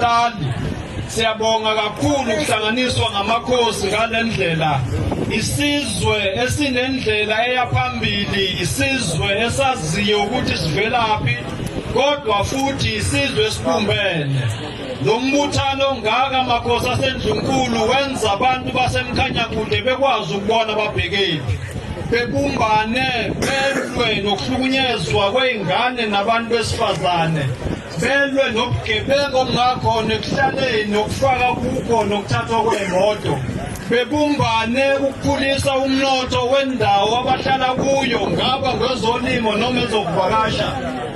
Natal. Siyabonga kakhulu ukuhlanganiswa ngamakhosi ngale ndlela. Isizwe esinendlela eya phambili, isizwe esaziyo ukuthi sivelaphi, kodwa futhi isizwe esibumbene. Lo mbuthano ongaka makhosi aseNdlunkulu wenza abantu baseMkhanyakude bekwazi ukubona babhekephi, bebumbane, belwe nokuhlukunyezwa kwey'ngane nabantu besifazane, belwe nobugebengu obungakhona ekuhlaleni, nokufaka kukho nokuthathwa kwey'moto, bebumbane ukukhulisa umnotho wendawo abahlala kuyo, ngaba ngezolimo noma ezokuvakasha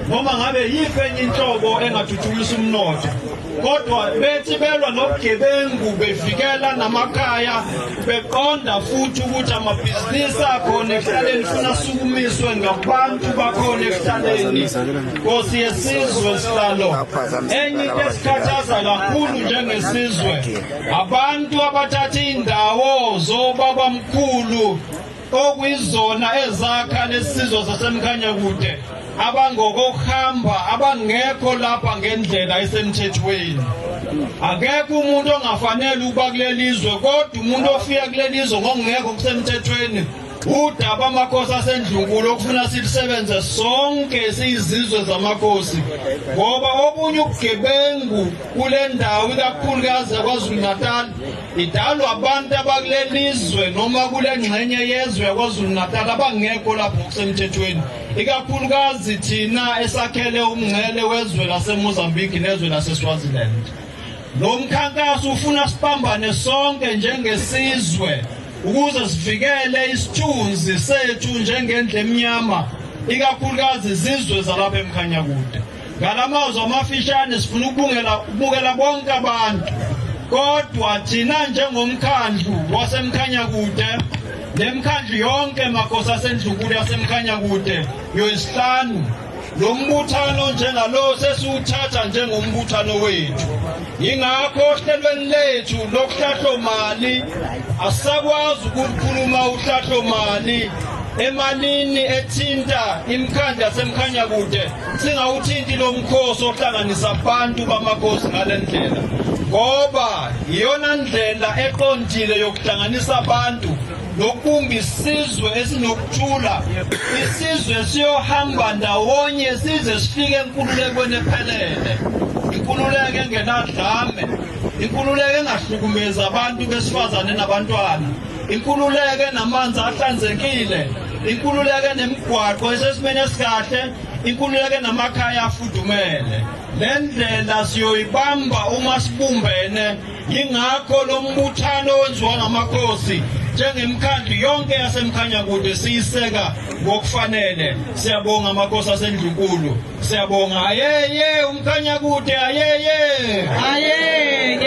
noma ngabe yiphi enye inhlobo engathuthukisa umnotho, kodwa bethi belwa nobugebengu, bevikela namakhaya, beqonda futhi ukuthi amabhizinisi akhona ekuhlaleni funa asukumiswe ngabantu bakhona ekuhlaleni. Nkosi yesizwe, sihlalo, enye into esikhathaza kakhulu njengesizwe, abantu abathatha indawo zobabamkhulu okuyizona ezakha lesizwe saseMkhanyakude, abangokokuhamba, abangekho lapha ngendlela esemthethweni. Akekho umuntu ongafanele ukuba kuleli zwe, kodwa umuntu ofika kuleli zwe ngokungekho kusemthethweni, udaba amakhosi asendlunkulu okufuna silisebenze sonke siyizizwe zamakhosi, ngoba obunye ubugebengu kule ndawo, ikakhulukazi yaKwaZulu Natal, idalwa abantu abakulelizwe noma kule ngxenye yezwe yaKwaZulu Natal abangekho lapho ngokusemthethweni, ikakhulukazi thina esakhele umngcele wezwe laseMozambique nezwe laseSwaziland. Lo mkhankaso ufuna sibambane sonke njengesizwe ukuze sivikele isithunzi sethu njengendlu emnyama, ikakhulukazi izizwe zalapha eMkhanyakude. Ngalamazwi amafishane, sifuna ukubukela bonke abantu, kodwa thina njengomkhandlu waseMkhanyakude nemkhandlu yonke makhosi asendlunkulu yaseMkhanyakude yoyisihlanu, lo mbuthano njengalo sesiwuthatha njengombuthano wethu. Yingakho ohlelweni lethu lokuhlahlomali asisakwazi ukukhuluma uhlahlomali emalini ethinta imikhandlu yaseMkhanyakude singawuthinti lo mkhosi ohlanganisa abantu bamakhosi ngale ndlela, ngoba iyona ndlela eqondile yokuhlanganisa abantu nokubumba isizwe esinokuthula, isizwe siyohamba ndawonye size sifike enkululekweni ephelele, inkululeko engenadlame, inkululeko engahlukumezi abantu besifazane nabantwana, inkululeko enamanzi ahlanzekile, inkululeko enemigwaqo esesimeni esikahle, inkululeko enamakhaya afudumele. Le ndlela siyoyibamba uma sibumbene. Yingakho lo mbuthano owenziwa ngamakhosi njengemikhandlu yonke yaseMkhanyakude siyiseka ngokufanele. Siyabonga amakhosi asendlunkulu, siyabonga. Ayeye uMkhanyakude, ayeye, ayeye.